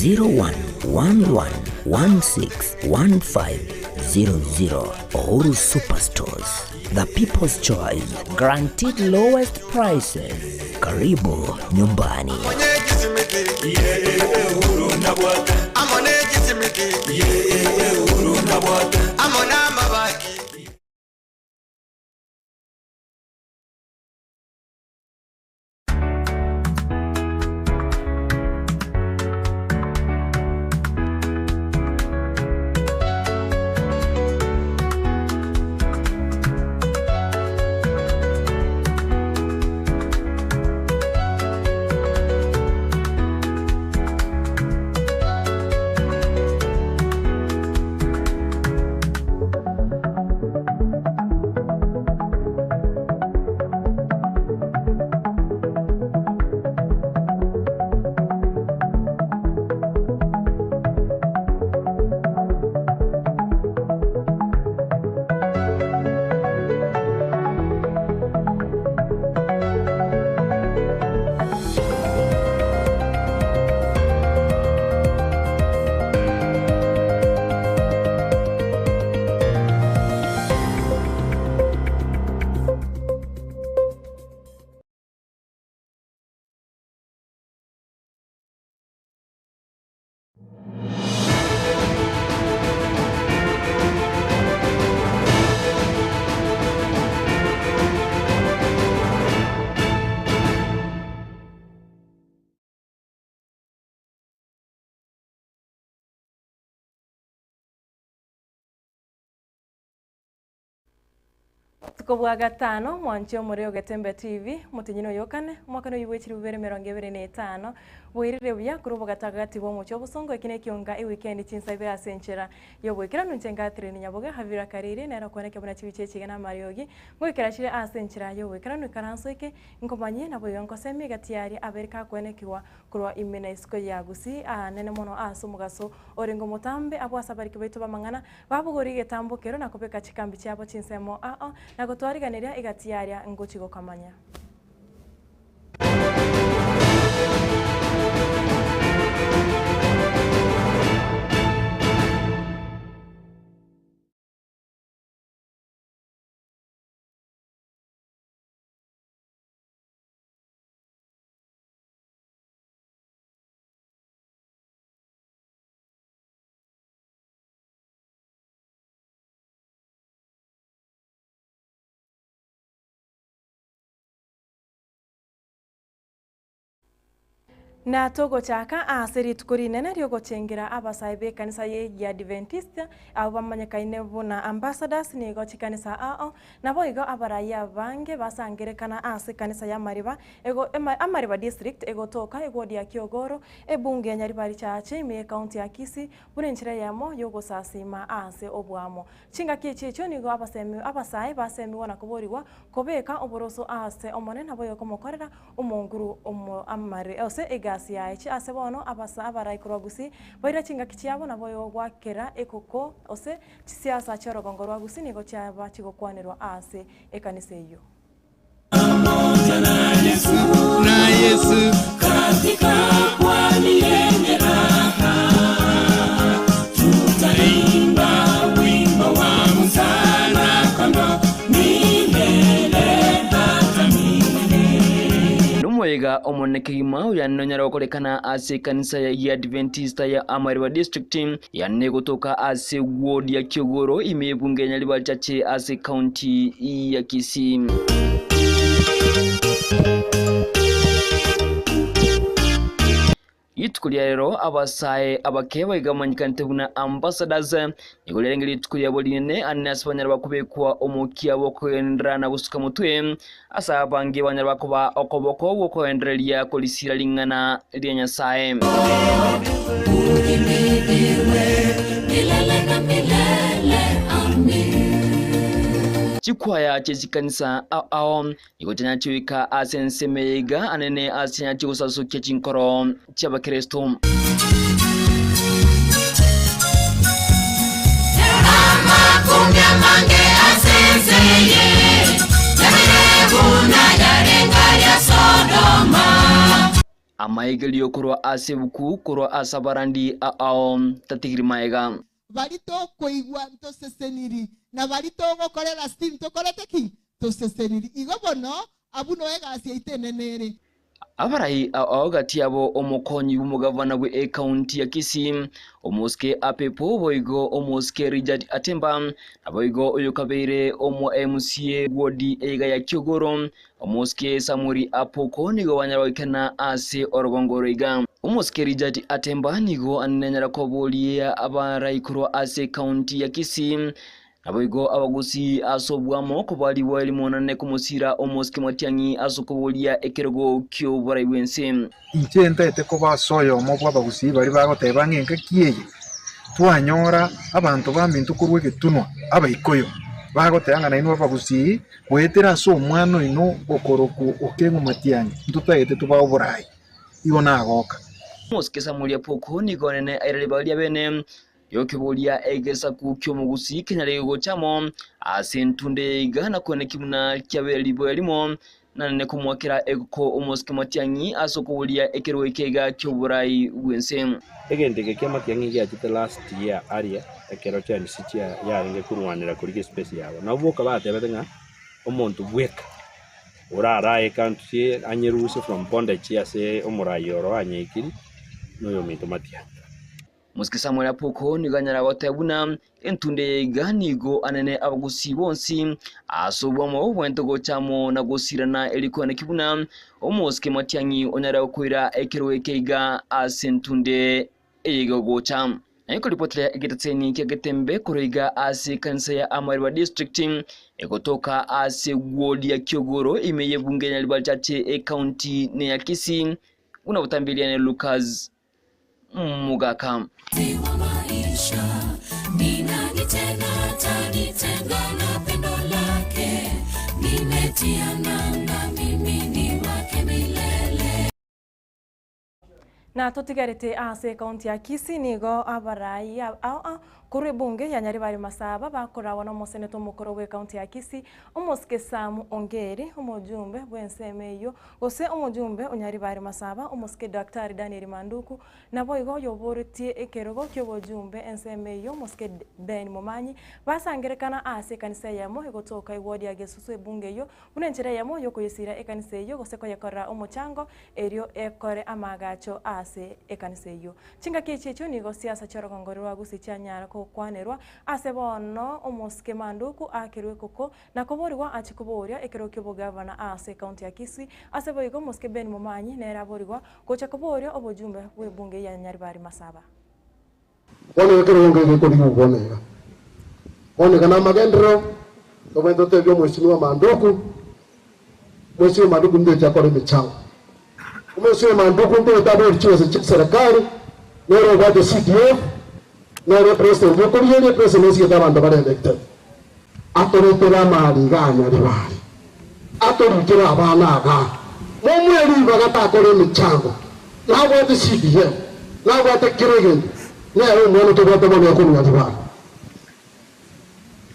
0111161500 Uhuru Superstores, the people's choice, guaranteed lowest prices. Karibu nyumbani. Obotuko bwa gatano, mwanche omore o Getembe TV, omotienyi oyo okane, omwakano oyio bwe chilifu bibere emerongo ebere na etano, bwairire buya korwa obogatagati bw'omochie obosongo eki nekionga ewikendi chinsa ibere ase enchera y'oboikeranu inche Catherine Nyaboga Havira Kariri nere okweneke buna chibicha echiga na amariogi ngoikera chire ase enchera y'oboikeranu ikaranso eke nkomanyie naboigo nkosemie egati yaria abere kakwenekigwa Korwa ime na isiko ya Gusii aanene mono ase omogaso orenge omotambe, abwo ase abariki baito b'amang'ana babogorie egetambo kero na kobeka chikambi chiabo chinsemo ao, na gotwariganeria egati y'aria ngochia gokamanya. Na togochaka ase rituko rinene riogochengera abasae b'ekanisa y'Egiadiventista, abwo bamanyekaine buna Ambassadors, nigo chikanisa ao, Naboigo abarai abange basangerekana ase ekanisa y'amariba ego Amariba District egotoka egwodi ya Kiogoro, ebunge ya Nyaribari Chache ime y'ecounty ya Kisii buna enchera eyemo y'ogosasiima ase oboamo. Chingaki echi echio nigo abasemi abasae basemigwa na koborigwa kobeka oboroso ase Omonene naboigo komokorera omonguru omo amare ase egasi yaye chi ase bono abasa abarai korwa Gusii baira chingaki chiabo naboigo gwakera ekoko ose Chisiasa chi'orogongo rwa Gusii nigo chiaba chigokwanerwa ase ekanisa eyio. Nomoyega omonene kegima oyane nonyare gokorekana ase ekanisa ya Egiadventista ya Amariba District Yane gotoka ase ward ya Kiogoro ime y'ebunge ya Nyaribari-Chache ase county ya Kisii. Rituko ria rero abasae abake baiga bamanyekanete buna ambassadors nigo riarenge rituko riabo rinene anene ase banyara bakobekwa omokia bw'okogenderera na gosuka motwe ase abange banyara bakoba okoboko gw'okogendereria korisira ring'ana ria Nyasae. Chikwaya chie chikanisa ao ao nigo chianya chigoika ase ensemo eye iga anene ase chianya chigosasokia chinkoro chi'Abakristo. Amaigerio korwa ase ebuku korwa ase abarandi ao tatigiri maega. Baria tokoigwa ntoseseniri, na baria togokorera still ntokorete ki? Toseseniri. Igo bono, abwo noo egasi yaito enene ere. Abarai ao gati yabo omokonyi bw'omogavana bwe ekaunti ya Kisii, Omosike Apepo, boigo Omosike Richard Atemba, naboigo oyokabeire omo MCA wodi eiga ya Kiogoro, Omosike Samuel Apoko nigo banyara goikana ase orogongo oro iga. Omosike Richard Atemba nigo anenyara koboria abarai korwa ase ekaunti ya Kisii, Naboigo abagusii ase obwamo kobarigwa erimonane komosira omosike Matiang'i ase okoboria ekerogo ki'oborai bw'ense. Inche ntaete koba ase oyomo bw'abagusii baria bagoteba ng'a engaki eye twanyora abanto baminto korwa egetunwa, Abaikoyo, bagoteba ng'a nainwe abagusii goetera ase omwana oino okorokwa Okeng'u Matiang'i, ntotaete tobae oborai. Igo nagoka. Omosike Samuel Apoko nigo onene aira ribaga ria bene Yokiboria egesaku ki'omogusii kenyare gocha amo ase entunde ya iga na koeneki buna kiabeire riboya rimo, na nene komoakera egoko omosike Matiang'i ase okoboria ekerogo eke iga ki'oborai bw'ense. Egento eke kia Matiang'i giachete last year aria ekero chiamisi chia yarenge korwanera korigia espace yabo. Nabo boka batebete ng'a omonto bweka orarae ecountry eye anyerusie from bondage ase omorai oro anyeikiri noyominto Matiang'i. Mosike Samuel Apoko nigo anyara goteba buna entunde eye iga nigo anene abagusii bonsi ase obwamo bwente gocha amo na gosirana erikwaneki buna omosike Matiang'i onyare gokoira ekerogo eke iga ase entunde eye iga gocha. Naye koripotera egetaseni kia Getembe korwa iga ase ekanisa ya Amariba District egotoka ase ward ya Kiogoro ime y'ebunge ya Nyaribari Church ecounty neya Kisii buna botamberia Lucas Mogaka. Na totigarete ase ekaunti ya Kisii nigo abarai ao korwa ebunge ya Nyaribari Masaba bakorawa nomoseneta omokoro bw'ekaunti ya Kisii Omosike Sam Ongeri, omojumbe bw'ensemo eyio, gose omojumbe o Nyaribari Masaba, omosike Daktari Daniel Manduku, naboigo oyoboretie ekerogo ki'obojumbe ensemo eyio, omosike Ben Momanyi, basangerekana ase ekanisa eyemo egotoka eward ya Gesusu ebunge eyio, buna enchera eyemo y'okoyesiira ekanisa eyio gose koyekorera omochango erio ekore amaagacho ase ekanisa eyio. Chingaki echi echio nigo siasa chi'orogongo rwa Gusii chianyara gokwanerwa Ase bono omosike Manduku aakerwe ekoko, na koborigwa achie koboria ekerogo ki'obogavana ase ekaunti ya Kisii. Ase boigo omosike Ben Momanyi nere aborigwa gocha koboria obojumbe bw'ebunge ya Nyaribari Masaba. Bono iga ekerogo nkeigo gekorigwa bono iga. Bono iga namagenderero, tobwenerete totebie omwesimiwa Manduku, Omwesimiwa Manduku ntoche akore emechango. Omwesimiwa Manduku ntoche abori chibesa chia serikali, nere obwate CDF, Nere president okorigereria president osigete abanto bare elected atoretere amari iga anyaribare atorikere abana aga momoe ribaga takora emechango nabwate CDF nabwate kera egento nere omwana tobwate bono okorwa Nyaribare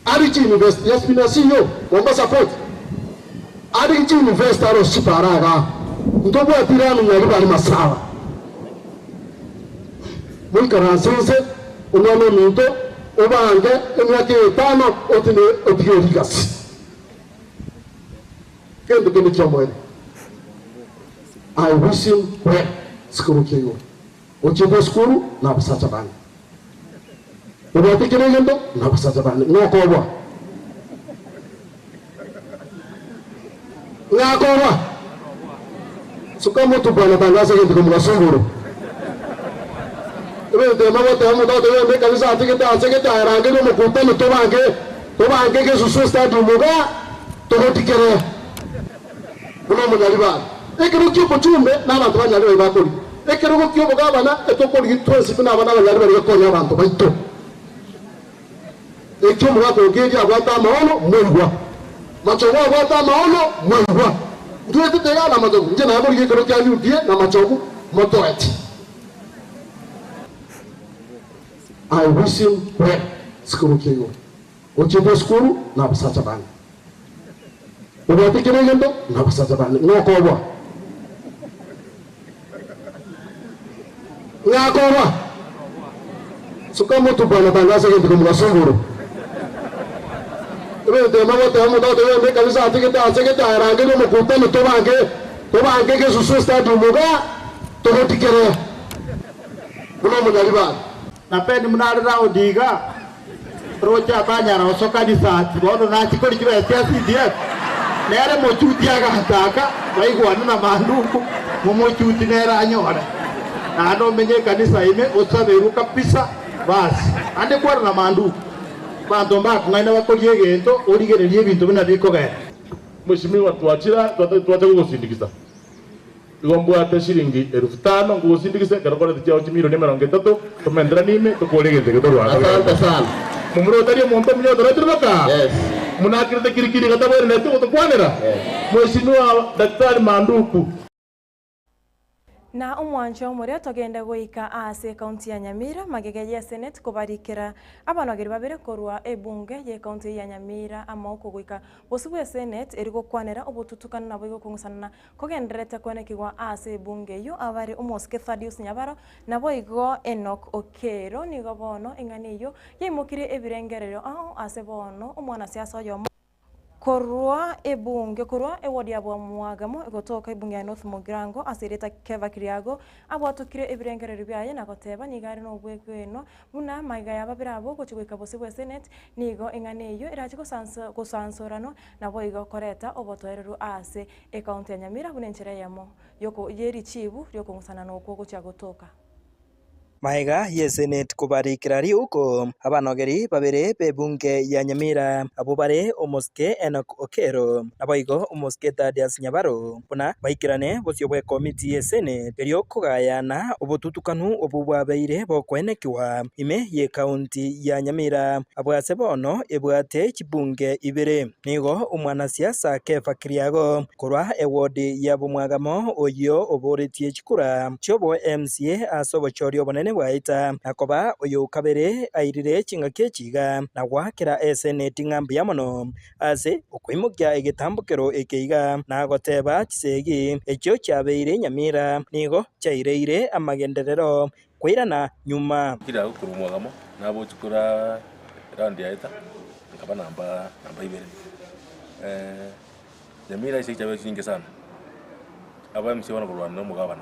Arichi University yes been a CEO Mombasa Port Arichi University aro chipara igaa ntobwati rami Nyaribari Masawa. Moikaranse inse, omwana ominto, obange emiaka eye etano, otine otige rigasi. Gento kende ki'omoerio. I wish him well sikuru kia igoro. Ochiete esukuru na abasacha bane. Obwate kera egento na abasacha bane. Ng'a okoboa? Ng'a akoboa? Suka motu bwana tangaza egento komogaso igoro. Ebinto ema goteba omonto agoteba genda ekanisa atigete ase gete aerangerie omokutano tobange tobange gesusu estadium igaa togotikere buna omonyaribari. Ekerogo ki'obochumbe na abanto ba Nyaribari bakorigia. Ekerogo ki'obogabana etokorigia twensi buna abana ba Nyaribari gekonye abanto baito. Ekio omogaka Ogeria abwate amaono, mwaigwa. Machogu abwate amaono, mwaigwa. Ntwetete iga na Machogu, inche naborigia ekero kia UDA na Machogu motoeti. I wish him well sikuru kia igoro. Ochiete esukuru na abasacha bane. Obwate kera egento na abasacha bane. Ng'a okoboa. Gakoba suka mutu bwana tangaza gento komugasunguru ebentema goteba omonto agoteba genda ekanisa atigete ase gete arangerie omokutano tobange tobange gesusu stadium iga togotikere buna omonyaribari. Napendi buna are raundi iga, roche atanyara gosoka risasi, bono nachie koria chibesa chia CDF, nere mochuti agataka, baigwane na Manduku, momochuti nere anyore. Naende omenye ekanisa ime, osaberwe kabisa, basi. Naende kwana na Manduku, abanto mbakong'aina bakoria egento, origererie ebinto buna bikogenda. Mweshimiwa twachira twacha gogosindigisa. Igo mbwate shilingi elfu tano nkogosindikisa ekero korete chiao chimilioni emerongo etato tomenteranie ime tokore egento eke torware Asante sana. Momura otari omonto omuya otoretire baka Yes. buna akirete kirikiri gatabwenereti gotokwanera Yes. Mweshimiwa Daktari Manduku. Na omwancho omoria togende goika ase ekaunti ya Nyamira magega ye Senate kobarikera abanogeri babere korwa ebunge ye ekaunti ya Nyamira amauko goika bosio bwa Senate eri gokwanera obotutukano nabo igokong'usanana kogenderete kwenekigwa ase ebunge eyo abare omosike Thaddeus Nyabaro nabo igo Enoch Okero nigo bono eng'ana eyo yaimokire ebirengererio ao ase bono omwanasiasa oyomo korwa ebunge korwa ewodi ya Bwamwagamo egotoka ebunge ya North Mugirango ase erieta Kefa Kiriago abwatokire ebirengererio biaye na goteba nigo are na obwegenwa buna maiga ya babere abo gochi goika bosio bwa Senate nigo eng'ana eyo erache gosansoranwa nabo igo koreta obotoereru ase ekaunti ya Nyamira buna enchera eyemo yoko yerichibu riokong'usanana okwo gochia gotoka. Maega ye Senate kobarikera riuko abanogeri babere b'ebunge ya Nyamira abo bare omosike Enoch Okero naboigo omosike Thaddeus Nyabaro buna baikerane bosio bwa ekomiti ye Senate erio kogayana obotutukanu obwo bwabeire bokwenekiwa ime ye ekaunti ya Nyamira abwo ase bono ebwate chibunge ibere. Nigo omwanasiasa Kefa Kiriago korwa ewodi ya Bomwagamo oyio oboretie chikura chiobo MCA ase obochori obonene bwaeta na koba oyo kabere airire ching'aki echiga na goakera eseneti ng'a mbuya mono ase okoimokia egetambokero eke iga na goteba chisegi echio chiabeire Nyamira nigo chiaireire amagenderero koirana nyuma. Kiriago korwa Omwagamo nabochia kora round yaeta nkaba namba namba ibere. Nyamira ase chiabeire chinyinge sana, aba MC bono korwana na omogabana.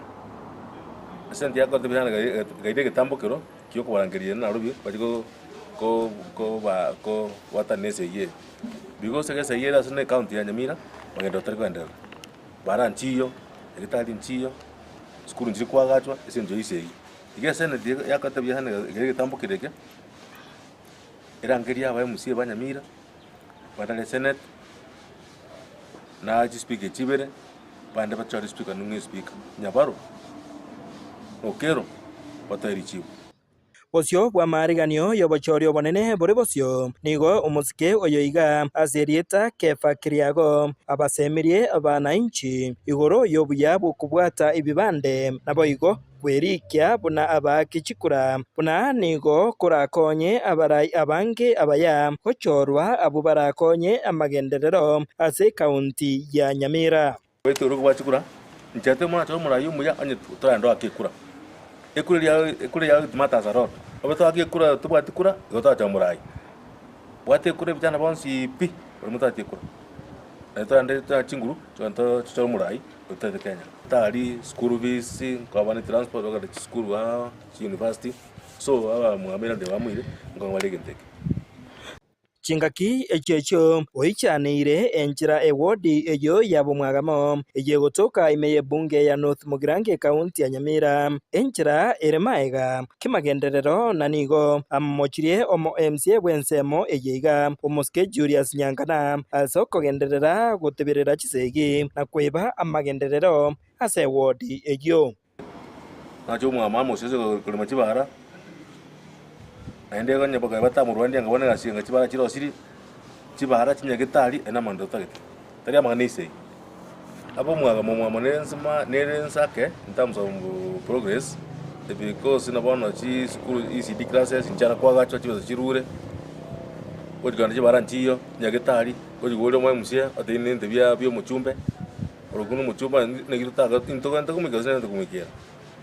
Esenti yakorete buya sana ekaira egetambokero kia okobarangeria ere Nairobi bache ko ko koba kobwatana na esegi eye. Because esegi ere ase ecounty ya Nyamira, magenderero tari koenderera. Bara nchiyo, nyagetari nchiyo, sukuru nchiri koagachwa ase eng'encho ya esegi. Iga eseneti yakorete buya sana ekaira egetambokero eke, erangerie aba MC ba Nyamira, batare senate, na chispeaker echi ibere, bande bachore speaker ning'o espeaker, Nyabaro, Okero, batoe richibu. Bosio bw'amaariganio y'obochori obonene bore bosio, nigo omosike oyo iga ase erieta Kefa Kiriago abasemirie abanainchi igoro y'obuya bw'okobwata ebibande, naboigo kwerikia buna abaaki chikura, buna nigo korakonye abarai abange abaya gochorwa abwo barakonye amagenderero ase ekaunti ya Nyamira. Baito ore kobua chikura, inche timorachore omorai omuya onye toragende goaka ekura. Ekura eria ekura eria it matters a lot. Obe toake ekura tobwati kura, igo torachore omorai. Bwata ekura ebichana bonsi pi, baria motaati ekura. Naende toragende toe chinguru, togende tochore omorai otoete Kenya. Tari school fees, nkoba ne transport ogende chisukuru aa, chiuniversity, so abamwamire nde bamoire, nkong'a bare egento eke. Chingaki echio echio oichaneire enchera ewodi eyio ya Bomwagamo, eyio egotoka ime y'ebunge ya North Mugirango ekaunti ya Nyamira. Enchera ere maega kimagenderero na nigo amomochirie omo MCA bw'ensemo eye iga, omosike Julius Nyangana, ase okogenderera goteberera chisegi na kweba amagenderero ase ewodi eyio. Nache omwama amo ase korema chibara, naende onye bakaba batamorwandia anga bono egasi anga chibara chirosirie, chibara chinyagetari aye namang'ana totagete, tari amang'ana esegi. Abe omwagamo omwamo nere ensima nere ense ake in terms of progress, because na bono chisukuru ECD classes nchiara koagachwa chibesa chirure, gochikenda chibara nchiyo, nyagetari, gochia omo MCA otebi nente bia bia omochumbe. Orokwo nomochumba naki totaka intogente komoikera gose nere tokomoikera.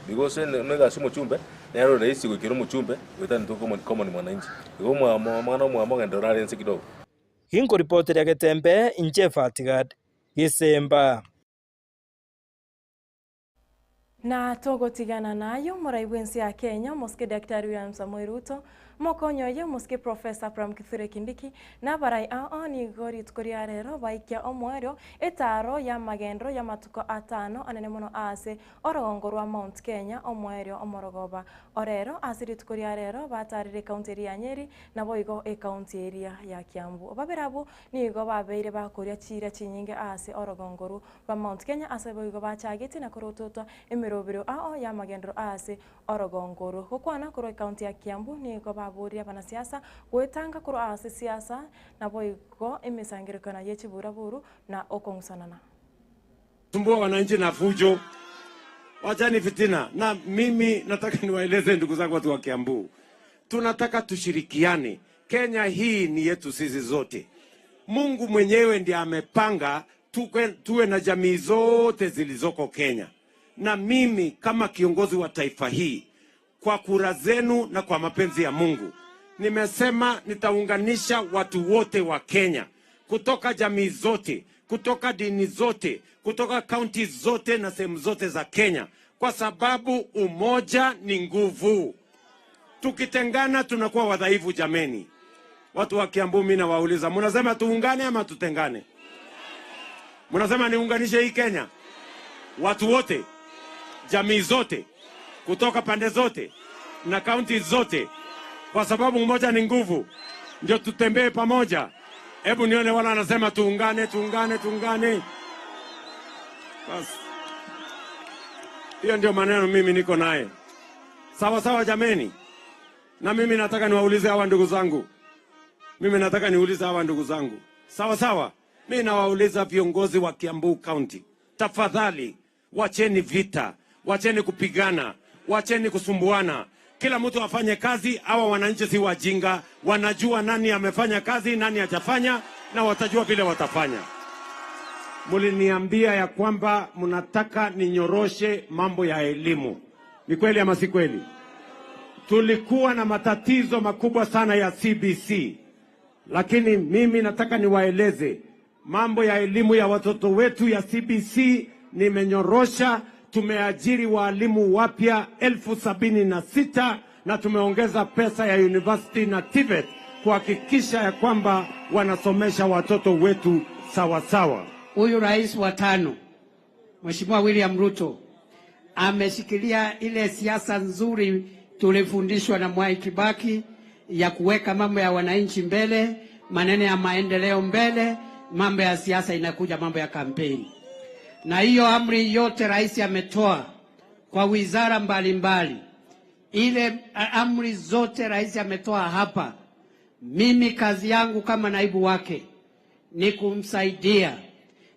Because ne negasi omochumbe, Nere ore rahisi goikera omochumbe goetania intwe common common mwananchi. Igo omwamo omwana omwamo ogende orare inse kidogo. Ginkoripoteria getembe inche Fatigad Gisemba. Na togotigana naye omorai bw'ense ya Kenya, omosike Daktari William Samoei Ruto, omokonyi oye omosike Professor Abraham Kithure Kindiki, na abarai ao nigo rituko ria rero baikia omoerio etaaro y'amagenderero y'amatuko atano anene mono aase orogongo rwa Mount Kenya omoerio omorogoba orero ase rituko ria rero batarire ekaunti eria ya Nyeri naboigo ekaunti eria ya Kiambu. Babere abwo nigo babeire bakoria chiira chinyinge aase orogongo rwo Ba Mount Kenya ase boigo bachagetie na korototwa emerobero ao y'amagenderero aase orogongo orwo. Gokwana korwa ecounty ya Kiambu nigo baboria abanasiasa goetanga korwa aase siasa naboigo emesangererekano ye chiburaburu na okong'usanana. Sumbua wananchi na fujo, wachani fitina. Na mimi nataka niwaeleze ndugu zangu watu wa Kiambu, tunataka tushirikiane. Kenya hii ni yetu sisi zote. Mungu mwenyewe ndiye amepanga tukwe, tuwe na jamii zote zilizoko Kenya, na mimi kama kiongozi wa taifa hii, kwa kura zenu na kwa mapenzi ya Mungu, nimesema nitaunganisha watu wote wa Kenya kutoka jamii zote, kutoka dini zote, kutoka kaunti zote na sehemu zote za Kenya, kwa sababu umoja ni nguvu. Tukitengana tunakuwa wadhaifu jameni. Watu wa Kiambu, mimi nawauliza, mnasema tuungane ama tutengane? Mnasema niunganishe hii Kenya, watu wote, jamii zote, kutoka pande zote na kaunti zote, kwa sababu umoja ni nguvu, ndio tutembee pamoja. Hebu nione wala anasema tuungane, tuungane, tuungane. Basi hiyo ndio maneno mimi niko naye. Sawa sawa, jameni. Na mimi nataka niwaulize hawa ndugu zangu, mimi nataka niulize hawa ndugu zangu, sawa sawa. Mi nawauliza viongozi wa Kiambu County, tafadhali wacheni vita, wacheni kupigana, wacheni kusumbuana. Kila mtu afanye kazi. Hawa wananchi si wajinga, wanajua nani amefanya kazi, nani hajafanya, na watajua vile watafanya. Muliniambia ya kwamba mnataka ninyoroshe mambo ya elimu, ni kweli ama si kweli? Tulikuwa na matatizo makubwa sana ya CBC, lakini mimi nataka niwaeleze mambo ya elimu ya watoto wetu ya CBC nimenyorosha. Tumeajiri waalimu wapya 76,000 na tumeongeza pesa ya university na TVET kuhakikisha ya kwamba wanasomesha watoto wetu sawasawa. Huyu rais wa tano Mheshimiwa William Ruto ameshikilia ile siasa nzuri tulifundishwa na Mwai Kibaki ya kuweka mambo ya wananchi mbele, maneno ya maendeleo mbele, mambo ya siasa inakuja mambo ya kampeni. Na hiyo amri yote rais ametoa kwa wizara mbalimbali, ile amri zote rais ametoa hapa, mimi kazi yangu kama naibu wake ni kumsaidia,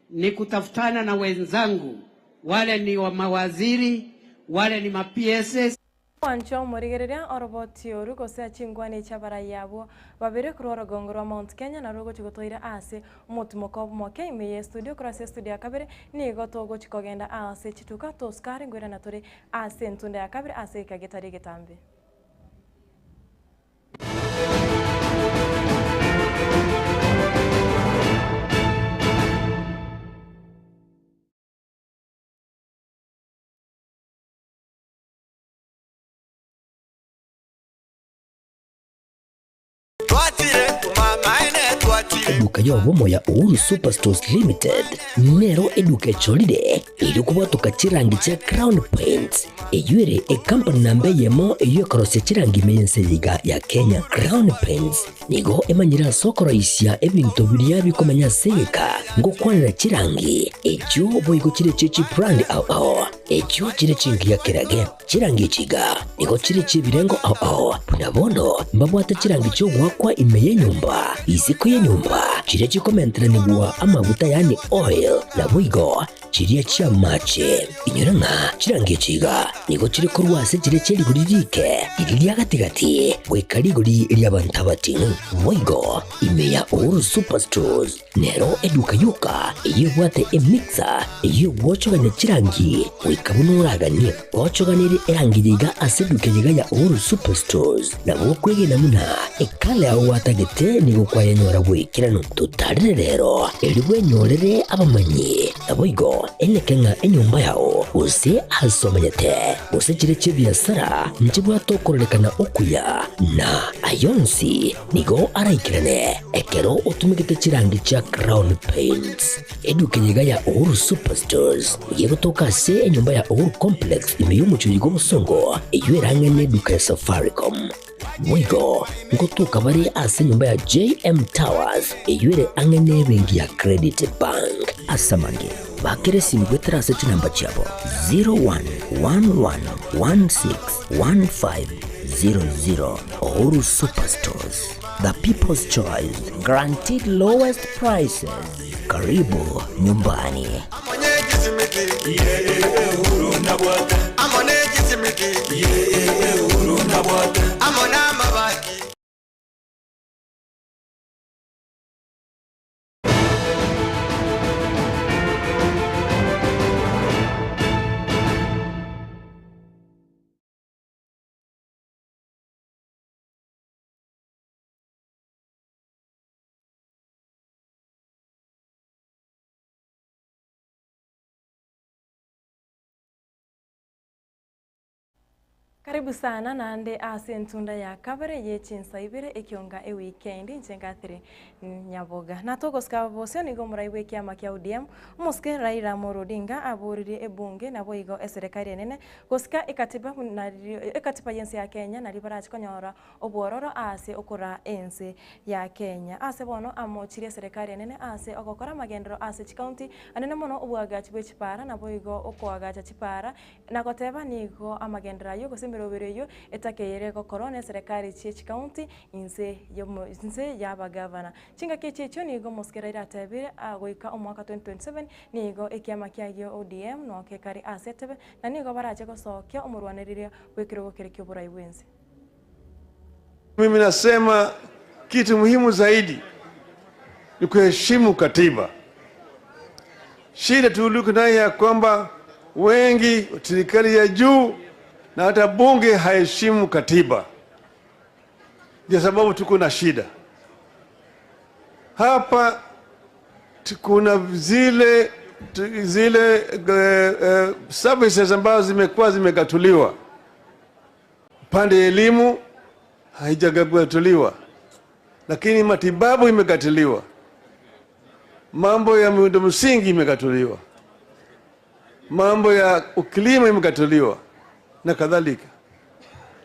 ni kutafutana na wenzangu, wale ni wa mawaziri, wale ni ma PSS. Mwancho omorigereria oroboti oru gose chingwana echi abarai abwo babere korwa orogongo rwa Mount Kenya naru ogochi gotoire ase omotimoko omoke ime ye estudio korwa ase estudio ya kabere nigo togochi kogenda ase chituka tosukare ngoirana tore ase entunda ya kabere ase egeka getari egetambe. Eduka y'obomo ya Uhuru Superstores Limited nero eduka echorire erio kobwatoka chirangi chia Crown Paints eywo ere ecompany namba eyemo eywo ekorosia chirangi ime y'ense eye iga ya Kenya. Crown Paints nigo emanyire ase okoroisia ebinto biria bikomenya ase egeka ngokwanera chirangi echio boigo chire chie chibrand ao ao echio chire chingiya kerage. Chirangi echi iga nigo chire chi'ebirengo ao ao, buna bono mbabwate chirangi chi'ogoakwa ime y'enyomba, isiko y'enyomba, chichumba chiria chikomenteranigwa amaguta yaani oil, naboigo chiria chi'amache. Inyora ng'a chirangi echi iga nigo chire korwa ase chiria chie rigori riike riria ria gati-gati goika rigori ri'abanto abating'u. Boigo ime ya Uhuru Superstores nero eduka yoka eyio ebwate emixer eyio egwochogania chirangi goika buna oraganie. Gochoganerie erangi eye iga ase eduka eye iga ya Uhuru Superstores nabo okwegena buna ekala yao gwatagete nigo kwayenyora bw'ekeranu. Totarere rero erio bwenyorere abamanyi, naboigo eneke ng'a enyomba yao gose ase omanyete gose chire chi'ebiasara nchibwate okororekana okuya, na ayonsi nigo araikerane ekero otumegete chirangi chia Crown Paints. Eduka eye iga ya Uhuru Superstores nigo egotoka ase enyomba ya Uhuru Complex ime y'omochie oyo bw'obosongo, eyio erang'e neduka ya Safaricom. Boigo ngotoka bare ase enyomba ya JM Towers eyio ere ang'e nebenki ya Credit Bank. Ase amange, bakera esimi goetera ase chinamba chiabo 0111161500. Uhuru Superstores, the people's choice, guaranteed lowest prices. Karibu nyumbani. Karibu sana naende ase entunda ya kabere ye chinsa ibere ekionga ewikendi inche Catherine Nyaboga. Na togosika bosio nigo omorai bw'ekiama kia ODM omosike Raila Amolo Odinga aboririe ebunge naboigo eserekari enene gosika ekatiba nario ekatiba y'ense ya Kenya nario barache konyora obwororo ase okoraa ense ya Kenya. Ase bono amochirie eserekari enene ase ogokora amagenderero ase chikaunti anene mono obwagachi bwe chipara naboigo okoagacha chipara Na goteba nigo amagenderero ayio gose emerobero eyio etakeire gokorwa neserekari chie chikaunti inse yomo inse y'abagavana. Chingaki echi echio nigo Omosike Raila atebire goika omwaka 2027 nigo ekiama kiaye ODM noke kare ase etebe na nigo barache gosokia omorwaneriria bw'ekerogo keria ki'oborai bw'ense. Mimi nasema kitu muhimu zaidi ni kuheshimu katiba. Shida tuliko nayo ya kwamba wengi serikali ya juu na hata bunge haheshimu katiba, ndio sababu tuko na shida hapa. Kuna zile zile services ambazo zimekuwa zimegatuliwa pande ya elimu haijagatuliwa, lakini matibabu imekatiliwa, mambo ya miundo msingi imekatuliwa, mambo ya ukulima imekatuliwa na kadhalika,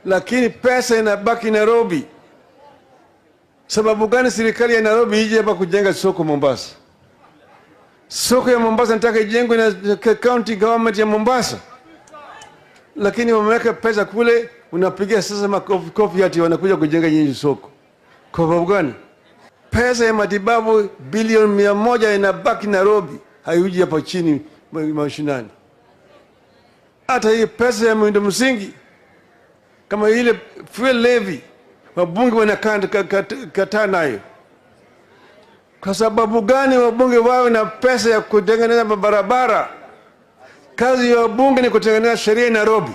lakini pesa inabaki Nairobi. Sababu gani serikali ya Nairobi ije hapa kujenga soko Mombasa? Soko ya Mombasa nataka ijengwe na county government ya Mombasa, lakini wameweka pesa kule, unapigia sasa makofi kofi ati wanakuja kujenga nyinyi soko. Kwa sababu gani? Pesa ya matibabu bilioni 100 inabaki Nairobi, haiuji hapa chini mashinani. Hata hii pesa ya miundo msingi kama ile fuel levy, wabunge wanakataa nayo. Kwa sababu gani wabunge wawe na pesa ya kutengeneza mabarabara? Kazi ya wabunge ni kutengeneza sheria Nairobi,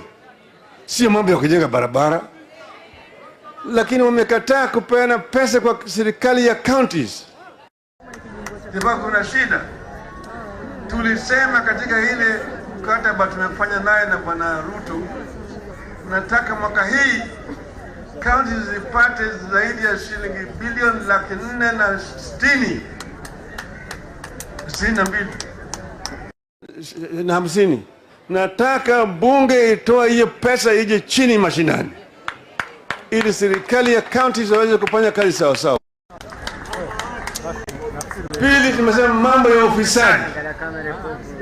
sio mambo ya kujenga barabara. Lakini wamekataa kupeana pesa kwa serikali ya counties. Sababu kuna shida. Tulisema katika ile mkataba tumefanya naye na Bwana Ruto, tunataka mwaka hii counties zipate zaidi ya shilingi bilioni 460,000 62 na 50. Nataka bunge itoe hiyo pesa ije chini mashinani, ili serikali ya counties waweze kufanya kazi sawa sawa. Pili, tumesema mambo ya ufisadi.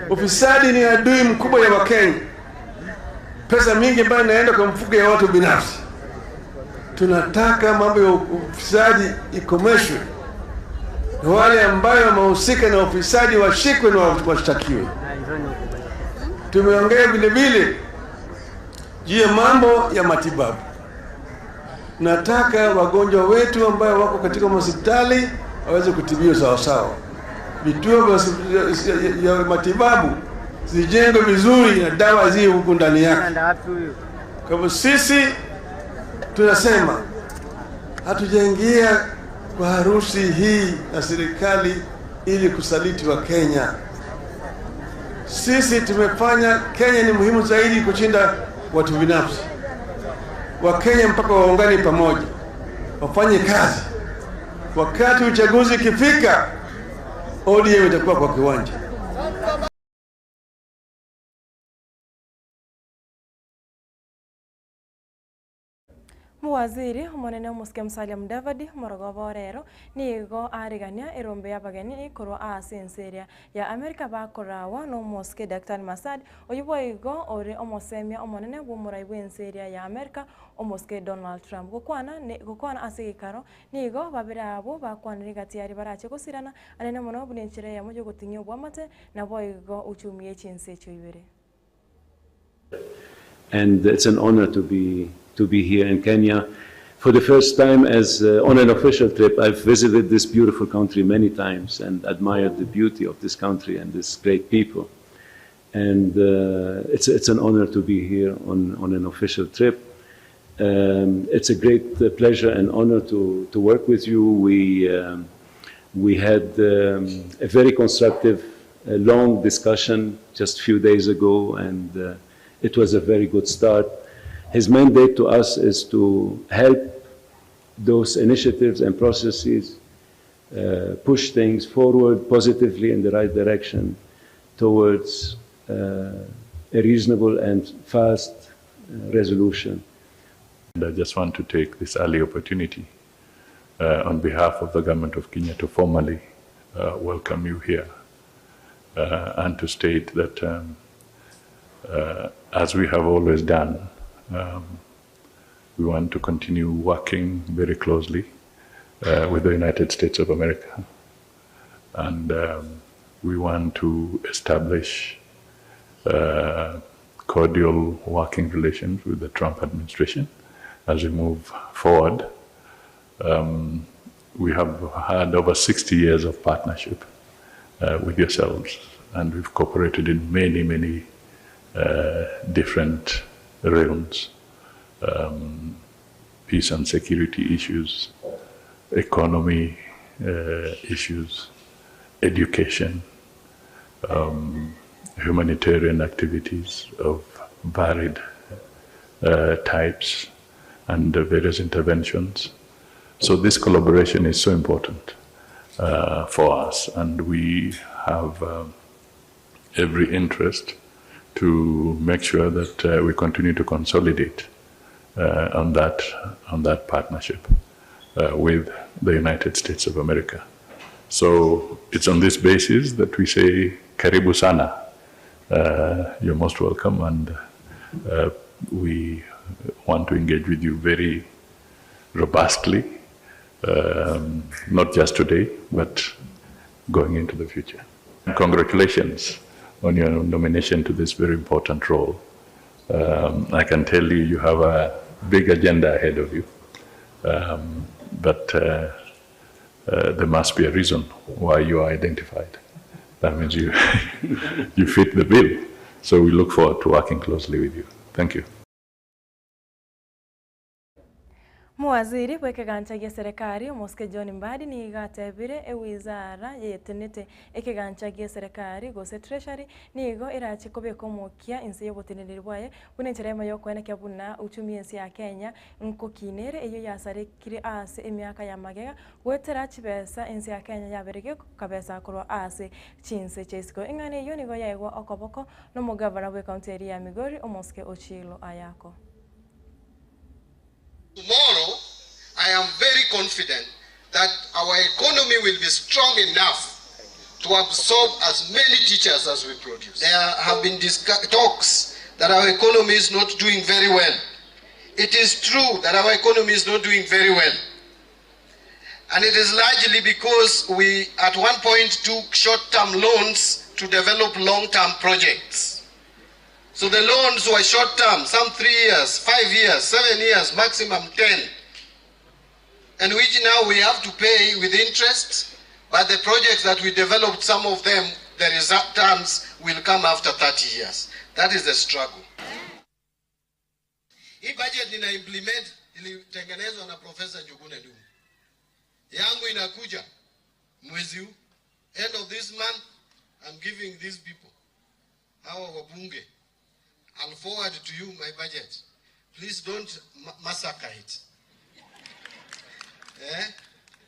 Ufisadi ni adui mkubwa ya Wakenya. Pesa mingi ambayo inaenda kwa mfuko ya watu binafsi. Tunataka mambo ya ufisadi ikomeshwe. Na wale ambayo wamehusika na ufisadi washikwe na washtakiwe. Tumeongea vile vile juu ya mambo ya matibabu. Nataka wagonjwa wetu ambayo wako katika hospitali waweze kutibiwa sawasawa. Vituo vya matibabu zijengwe vizuri na dawa ziwe huku ndani yake. Kwa hivyo sisi tunasema hatujaingia kwa harusi hii na serikali ili kusaliti wa Kenya. Sisi tumefanya Kenya ni muhimu zaidi kushinda watu binafsi. Wakenya mpaka waungane pamoja, wafanye kazi. Wakati uchaguzi ikifika, ODM itakuwa kwa kiwanja. Mowaziri omonene omosike Musalia Mudavadi omorogoba orero nigo arigania erombe ya abageni korwa ase ense eria ya America bakorawa na omosike Daktari Masad oywo boigo ore omosemia omonene bwa omorai bwa ense eria ya America omosike Donald Trump. Gokwana gokwana ase egekaro nigo babere abwo bakwanire egati aria barache gosirana anene mono buna enchera eyemo ya ogoting'ia obwamate naboigo uchumi ya echinse echio ibere. And it's an honor to be to be here in Kenya. For the first time as on an official trip, I've visited this beautiful country many times and admired the beauty of this country and this great people. And it's, it's an honor to be here on, on an official trip. It's a great pleasure and honor to, to work with you. We, we had a very constructive, long discussion just a few days ago, and it was a very good start. His mandate to us is to help those initiatives and processes push things forward positively in the right direction towards a reasonable and fast resolution. And I just want to take this early opportunity on behalf of the government of Kenya to formally welcome you here and to state that as we have always done, we want to continue working very closely with the United States of America. And we want to establish cordial working relations with the Trump administration as we move forward. We have had over 60 years of partnership with yourselves, and we've cooperated in many, many different realms. Peace and security issues, economy issues, education, humanitarian activities of varied types and various interventions. So this collaboration is so important for us, and we have every interest to make sure that we continue to consolidate on that on that partnership with the United States of America. So it's on this basis that we say Karibu sana. You're most welcome, and we want to engage with you very robustly, not just today, but going into the future. And congratulations on your nomination to this very important role. I can tell you, you have a big agenda ahead of you, but there must be a reason why you are identified. That means you, you fit the bill. So we look forward to working closely with you. Thank you. Mowaziri bwa ekegancha gia eserekari omosike John Mbadi nigo atebire ewizara yetenete ekegancha gia eserekari gose treasury nigo erache kobeka omokia ense ya oboteneneri bwaye buna enchera eyemo ya okoenekia buna uchumi ense ya Kenya nkokinere eywo yasarekire ase emiaka ya magega goetera chibesa ense ya Kenya yaberege kabesa korwa ase chinse chia isiko. Eng'ana eywo nigo yaegwa okoboko na omogavana bwa ekaunti eria ya Migori omosike Ochilo Ayako. Tomorrow, I am very confident that our economy will be strong enough to absorb as many teachers as we produce. There have been talks that our economy is not doing very well. It is true that our economy is not doing very well. And it is largely because we at one point took short-term loans to develop long-term projects. So the loans were short-term, some 3 years, 5 years, 7 years, maximum 10. And which now we have to pay with interest, but the projects that we developed, some of them, the returns will come after 30 years. That is the struggle. Hii budget nina implement ilitengenezwa na Professor Njuguna Ndung'u. Yangu inakuja mwezi huu. End of this month, I'm giving these people, hawa wabunge, I'll forward to you my budget. Please don't massacre it.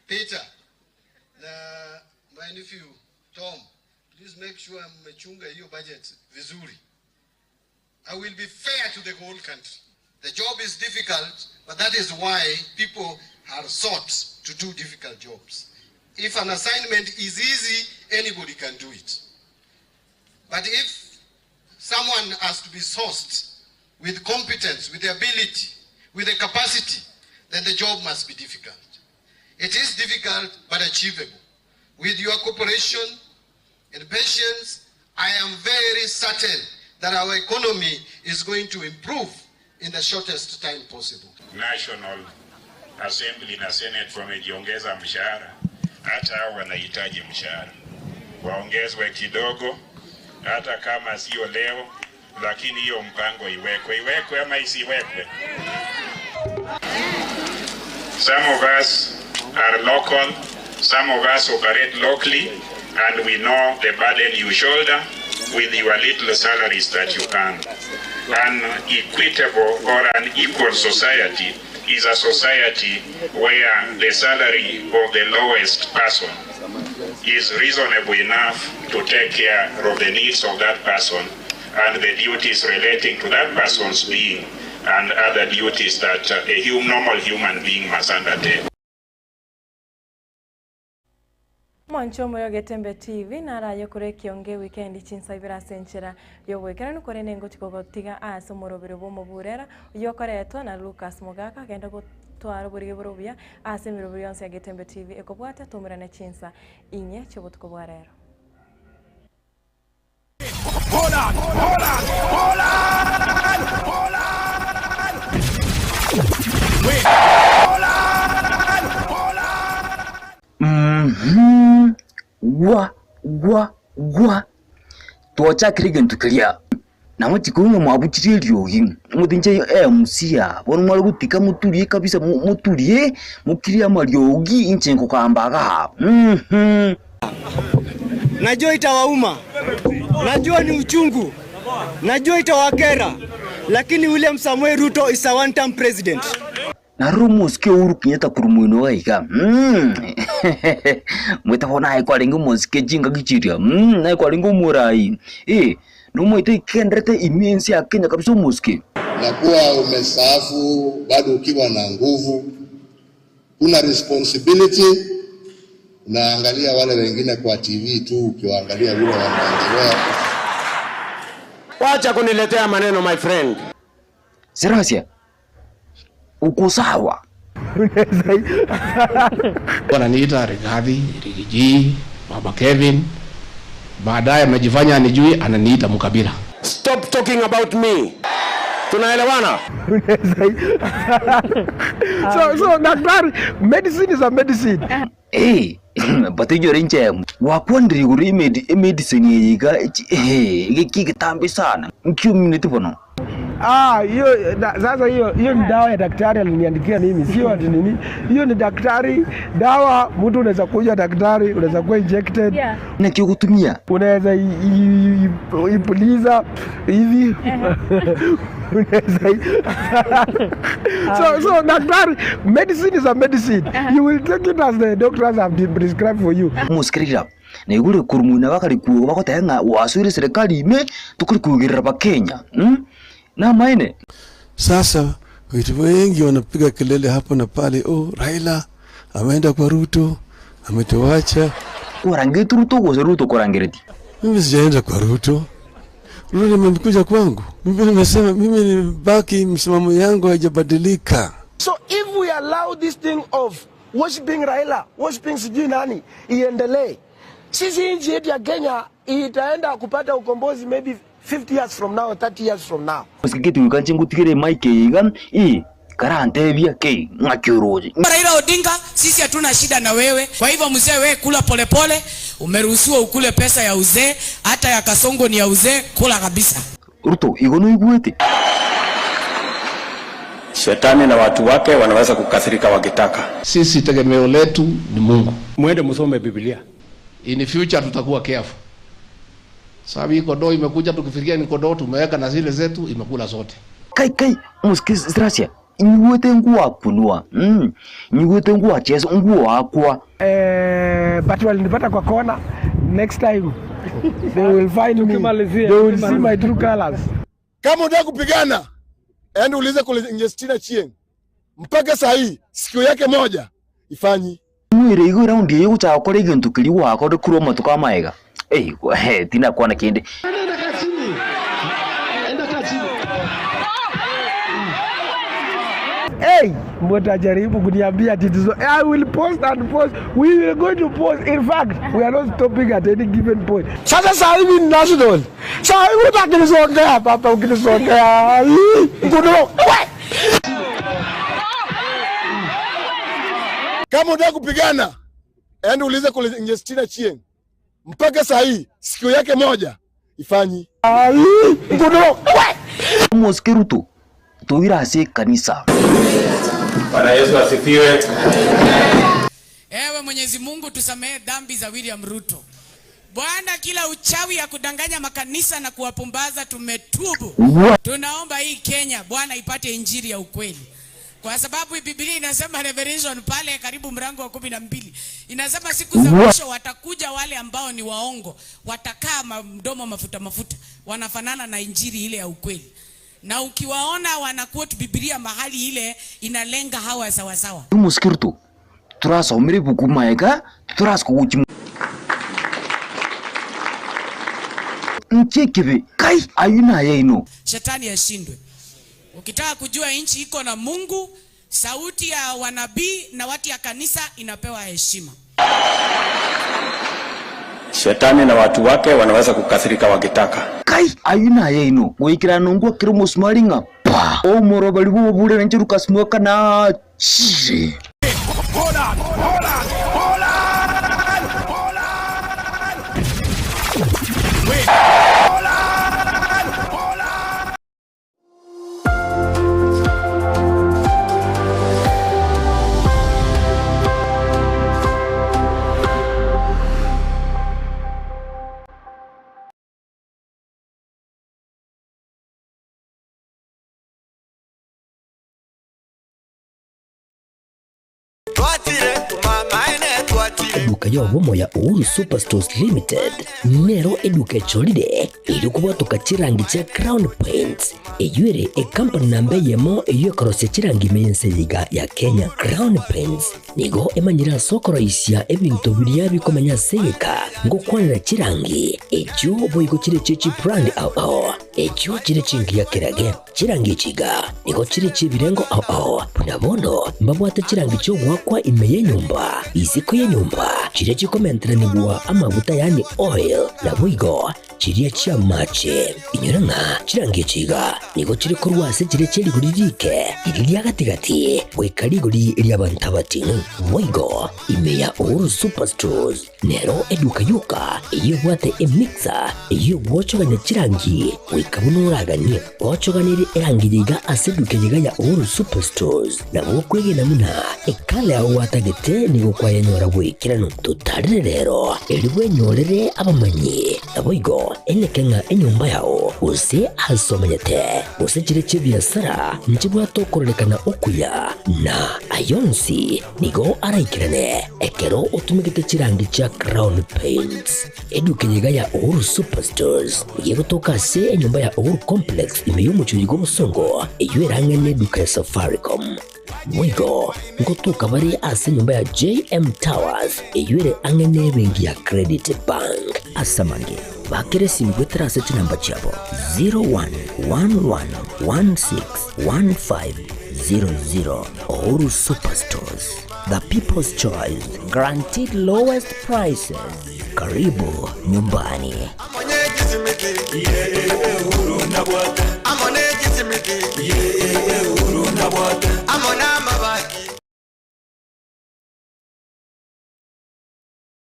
Peter, na my nephew Tom, please make sure mmechunga hiyo budget vizuri. I will be fair to the whole country. The job is difficult, but that is why people are sought to do difficult jobs. If an assignment is easy, anybody can do it. But if someone has to be sourced with competence, with the ability, with the capacity, then the job must be difficult. It is difficult, but achievable. With your cooperation and patience, I am very certain that our economy is going to improve in the shortest time possible. National Assembly na Senate wamejiongeza mshahara, hata hao wanahitaji mshahara waongezwe kidogo, hata kama sio leo, lakini hiyo mpango iwekwe, iwekwe ama isiwekwe. Some of us are local, some of us operate locally, and we know the burden you shoulder with your little salaries that you earn. An equitable or an equal society is a society where the salary of the lowest person is reasonable enough to take care of the needs of that person and the duties relating to that person's being and other duties that a normal human being must undertake. Mwancho omoyo Getembe TV naraye kore ekionge weekend chinsa ibere ase enchera y'ogoikeranu korende ngochi kogotiga ase omorobero bwa omoburera oywo okoretwa na Lucas Mogaka agenda gotwara oborige bore obuya ase emerobero yonsi ya Getembe TV ekobwatia toumerane chinsa inye chia obotuko bwa rero. Hold on, hold on, hold on, hold on. Wait, hold on, hold on. Gwa gwa gwa twachakire egento keria nabo chikong'a mwabuchire eriogi omotinche MC aa bono mware gotika moturie kabisa moturie mokirie amariogi inche nkogamba igaa. Najua itawauma, najua ni uchungu, najua itawakera, lakini William Samoei Ruto is a one-term president. Naro omosike Uhuru Kenyatta korwa moino iga iga mwete bono aye kwarenge omosike chingaki chiria naye kwarenge omorai eh, nomoete ikenderete ime ense ya Kenya kabisa omosike. Na kuwa umestaafu bado ukiwa na nguvu, kuna responsibility. Unaangalia wale wengine kwa TV tu, ukiwaangalia vile wanaendelea. Wacha kuniletea maneno my friend. Serasia, uko sawa? Wananiita Rigathi, Rigiji, Baba Kevin. Baadaye amejifanya anijui, ananiita Mkabila. Stop talking about me. Tunaelewana? So daktari, medicine is a medicine. But inyore inche wakwandire igoro emedicine eye iga egekigetambe sana nkiumineti bono. Hiyo, sasa hiyo ni dawa ya daktari aliniandikia mimi, sio ati nini. Hiyo ni daktari dawa, mtu unaweza kunywa daktari, unaweza kuwa injected. Na kio kutumia. Unaweza ipuliza hivi. Unaweza so daktari, medicine is a medicine. You will take it as the doctors have been prescribed for you. Musikirira. Na igure kurumuna bakari kuo bakoteba ng'a waswire serikali ime tukuri kuigirira Bakenya. Na maene. Sasa watu wengi wanapiga kelele hapo na pale, oh, Raila ameenda kwa Ruto, ametuacha. Korangetu Ruto gose Ruto korangereti. Mimi sijaenda kwa Ruto. Ruto nimekuja kwangu. Mimi nimesema mimi nimebaki, msimamo yangu haijabadilika. So if we allow this thing of worshiping Raila, worshiping sijui nani iendelee. Sisi nchi yetu ya Kenya itaenda kupata ukombozi maybe 50 years from now, 30 years from now. Osikete goika inche ngotigere emic eye iga, ii, karantebia ki, ng'aki oroche. Raila Odinga, sisi hatuna shida na wewe. Kwa hivyo mzee, wewe kula polepole, umeruhusiwa ukule pesa ya uzee, hata ya Kasongo ni ya uzee, kula kabisa. Ruto, igo noigwete? Shetani na watu wake wanaweza kukasirika wakitaka. Sisi tegemeo letu ni Mungu. Mwende msome Biblia. In future tutakuwa careful. Sababu hii kondoo imekuja tukifikiria ni kondoo tumeweka na zile zetu imekula zote. Kai kai mosike Srasia nyigwete ngwakunwa nyigwete ngwachesa ngwakwa. Eh, but walinipata kwa kona. Next time they will find me. They will see my true colors. Kama unataka kupigana, enda ulize kule Justina Chieng. Mpaka saa hii sikio yake moja ifanyi. Mwire igo round eye gochaka gokora egento keria gwakore korwa amatuko amaega. Ei, he, tinakwana kende. Enda kaa chini. Enda kaa chini. Hey, mtajaribu kuniambia ati tuzo. I will post and post. We will going to post. In fact, we are not stopping at any given point. Sasa saa hivi ni national. Saa hivi utakinisongea papa, ukinisongea. Nguno. We! Kama unataka kupigana, enda ulize kule Justina Chieng. Mpaka saa hii sikio yake moja ifanyi. Nguno. We! Mosike Ruto, toire ase ekanisa. Bwana Yesu asifiwe. Ewe Mwenyezi Mungu, tusamehe dhambi za William Ruto. Bwana, kila uchawi ya kudanganya makanisa na kuwapumbaza tumetubu. Tunaomba hii Kenya Bwana ipate injili ya ukweli, kwa sababu Biblia inasema Revelation pale karibu mlango wa 12 inasema siku za mwisho watakuja wale ambao ni waongo, watakaa mdomo mafuta mafuta, wanafanana na injili ile ya ukweli, na ukiwaona wanaquote Biblia mahali ile inalenga hawa sawasawa. Mosike Ruto, torasomere ebuku maega, torase kogochia nki ekebe kai ayio naye aino. Shetani ashindwe. Ukitaka kujua nchi iko na Mungu, sauti ya wanabii na watu ya kanisa inapewa heshima. Shetani na watu wake wanaweza kukasirika wakitaka. Kai ayio naye aino goikera nongwa kere omosumari ng'a pa omoro bari bobure nainche Lucas Mwoka na chire. Hold on, hold on, hold on, hold on. Wait. Hold on, hold on. Eduka y'obomo ya Uhuru Superstores Limited nero eduka echorire eri kobwatoka chirangi chia Crown Paints eywo ere ecompany namba eyemo eywo ekorosia chirangi ime y'ense eyeiga ya Kenya. Crown Paints nigo emanyire ase okoroisia ebinto biria bikomenya ase egeka ngokwanera chirangi echio boigo chire chie chibrand ao ao echio chire chingiya kerage chirangi echi iga nigo chire chiebirengo ao ao buna bono mbabwate chirangi chiogoakwa ime y'enyomba isiko y'enyomba chiria chikomenteranigwa amaguta yaani oil naboigo chiria chi'amache. Inyora ng'a chirangi echi iga nigo chire korwa ase chiria chie rigori rike riria ria gati-gati goika rigori ri'abanto abating'u. Boigo ime ya Uhuru Superstores nero eduka yoka eyio ebwate emixer eyio egwochogania chirangi goika buna oraganie. Gochoganerie erangi yaiga ase eduka eyeiga ya Uhuru Superstores nabo okwegena buna ekala yao gwatagete nigo kwayenyora bwaikeranu. Totarire rero erio bwenyorere abamanyi naboigo eneke ng'a enyomba yao gose ase omanyete gose chire chi'ebiasara nchibwate okororekana okuya na ayonsi nigo araikerane ekero otumegete chirangi chia Crown Paints. Eduka eyeiga ya Uhuru Superstores nigo egotoka ase enyomba ya Uhuru Complex ime y'omochori bw'obosongo eyio erang'ane eduka ya Safaricom. Boigo ngotoka bare ase enyomba ya JM Towers eyio ere ang'e n'ebenki ya Credit Bank. Ase amange, bakera esimi goetera ase chinamba chiabo 0111161500. Uhuru Superstores. The people's choice, guaranteed lowest prices. Karibu nyumbani. Yeah.